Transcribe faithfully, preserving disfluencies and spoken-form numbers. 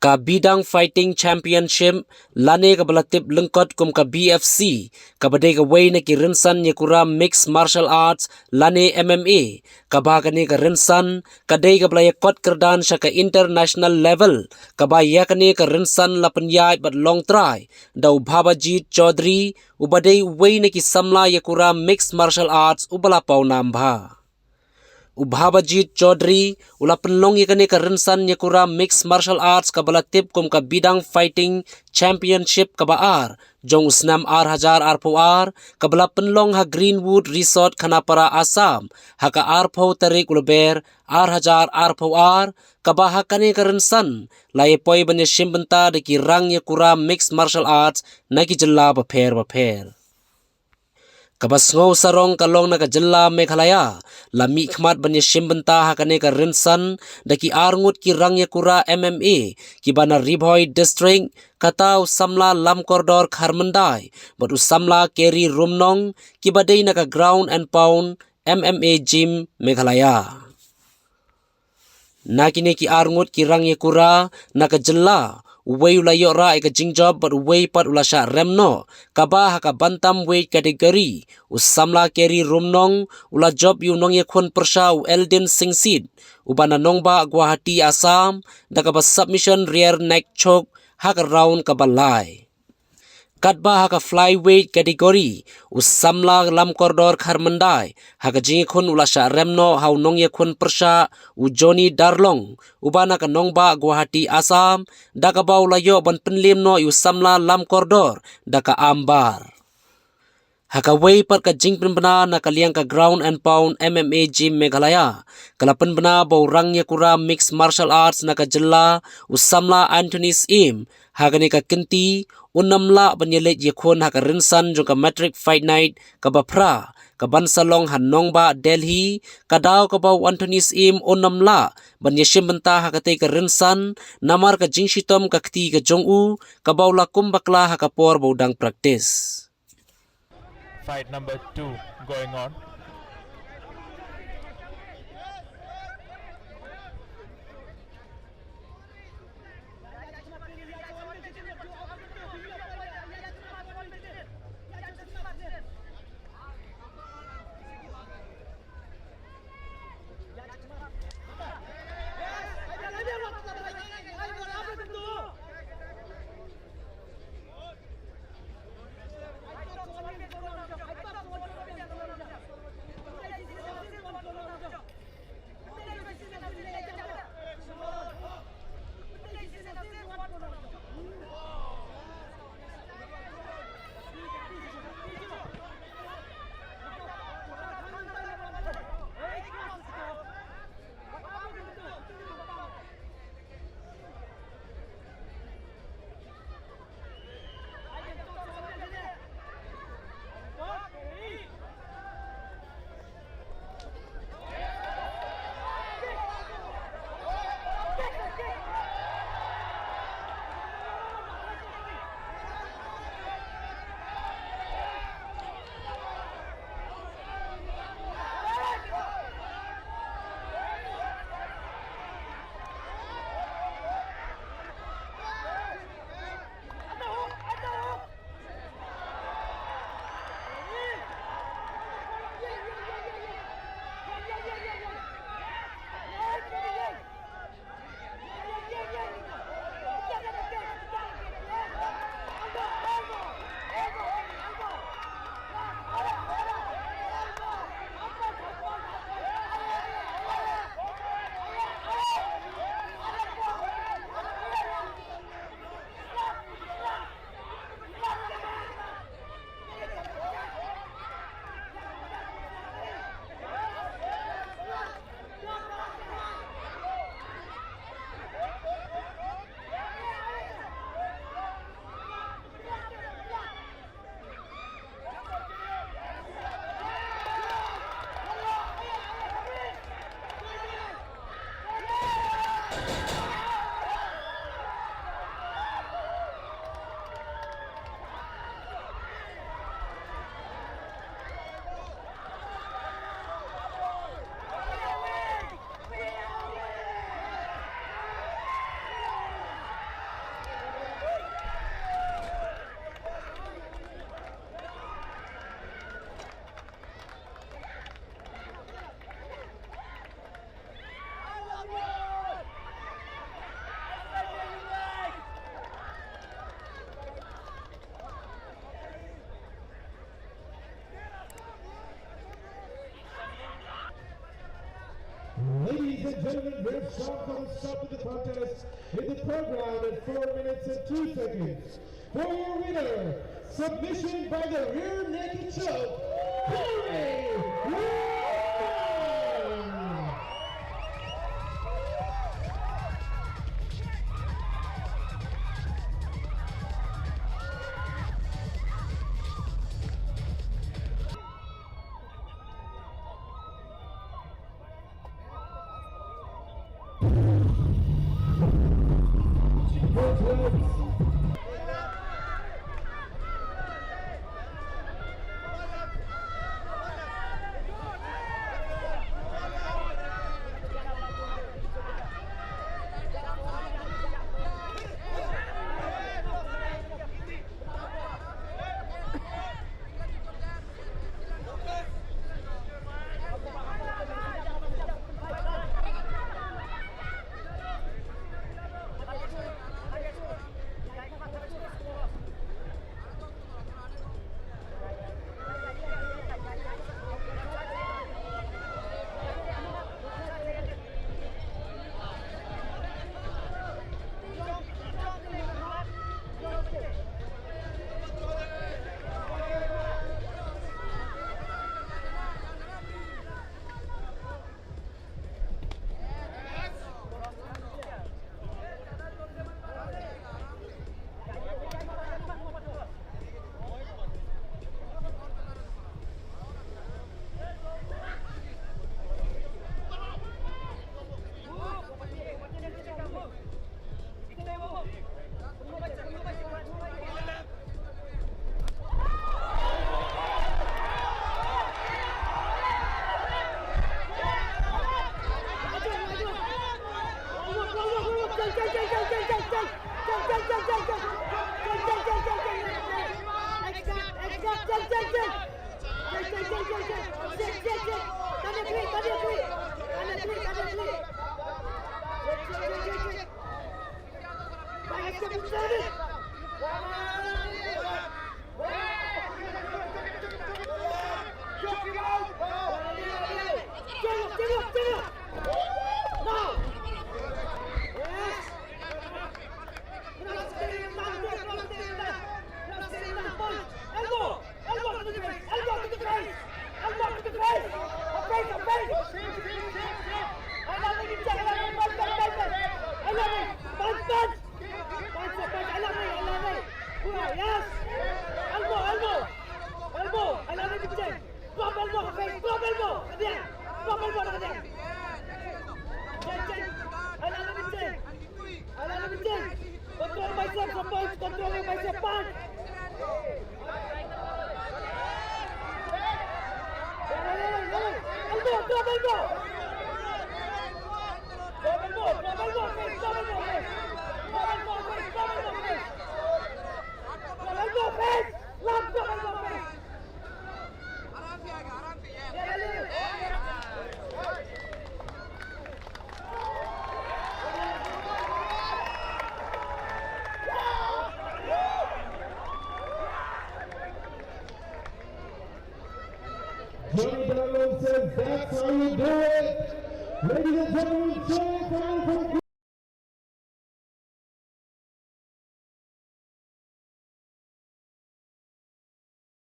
Ka Bidang Fighting Championship, lane kaba la tip lyngkot kum ka B F C, kaba dei kawei na ki rynsan ïakura Mixed Martial Arts, lane M M A, kaba kane ka rynsan ka dei kaba la ïakot kyrdan sha ka international level, kaba ïa kane ka rynsan la pynïaid bad long trai da u Bhabajit Chaudhary, uba dei uwei na ki samla ïakura Mixed Martial Arts uba la pawnam bha. U Bhabajit Chaudhary u la pynlong ïa kane ka rynsan ïakura Mixed Martial Arts kaba la tip kum ka Bidang Fighting Championship kaba ar jong u snem ar hajar arphew ar, kaba la pynlong ha Greenwood Resort, Khanapara, Assam, ha ka arphew tarik u Lber ar hajar arphew ar, kaba ha kane ka rynsan la ïa poi ban ïashim bynta da ki rang ïakura Mixed Martial Arts na ki jylla bapher bapher. Kaba sngew sarong ka long na ka jylla Meghalaya la mihkhmat ban ïashim bynta ha kane ka rynsan da ki arngut ki rang ïakura M M A, kiba na Ri Bhoi District, kata u samla Lamkordor Kharmyndai bad u samla Kerry Rumnong, kiba dei na ka Ground and Pound M M A Gym, Meghalaya. Na kine ki arngut ki rang ïakura na ka jylla, uwei u la ïoh rah ïa ka jingjop bad uwei pat u la shah rem noh, kaba ha ka bantamweight category, u samla Kerry Rumnong u la jop ïa u nongïakhun pyrshah u Eldin Singsit, uba na nongbah Guwahati, Assam, da kaba submission rear neck choke ha ka round kaba lai. Katba ha ka flyweight category, u samla Lamkordor Kharmyndai, ha ka jingïakhun u la shah rem noh ha u nongïakhun pyrshah u Johnny Darlong, uba na ka nongbah Guwahati, Assam, da kaba u la ïoh ban pynliem noh ïa u samla Lamkordor da ka armbar. Ha kawei pat ka jingpynbna na ka liang ka Ground and Pound M M A Gym Meghalaya, ka la pynbna ba u rang ïakura Mixed Martial Arts na ka jylla, u samla Anthony Syiem, ha kane ka kynti, un ym lah ban ïaleit ïakhun ha ka rynsan jong ka Matric Fight Night kaba phra, kaban sa long ha nongbah Delhi, ka daw kaba u Anthony Syiem un ym lah ban ïashim bynta ha katei ka rynsan, namar ka jingshitom ka kti ka jong u, kaba u la kum bakla ha ka por ba u dang practice. Fight number two going on. Ladies and gentlemen, we're sharp for the stop of the contest in the third round in four minutes and two seconds. For your winner, submission by the rear naked choke, Corey Wong! Elbow! Elbow to the face! Elbow to the face! Elbow to the face! A face, a face! I love it, I love it, punch, punch, punch! I love it! Punch, punch! Punch, punch! I love it, I love it! Yes! Elbow, elbow! Elbow! I love it, punch! Drop elbow, face! Drop elbow! Again! Drop elbow, again! Yes, yes! I love it, punch! Ala na bitin. Control myself, punch. Control myself, punch. Elbow, drop elbow. Drop elbow, drop elbow, face, drop elbow, face. Drop elbow, face, drop elbow, face. Drop elbow, face. Lam, drop elbow, face. Johnny Darlow says that's how you do it. Ladies and gentlemen, show your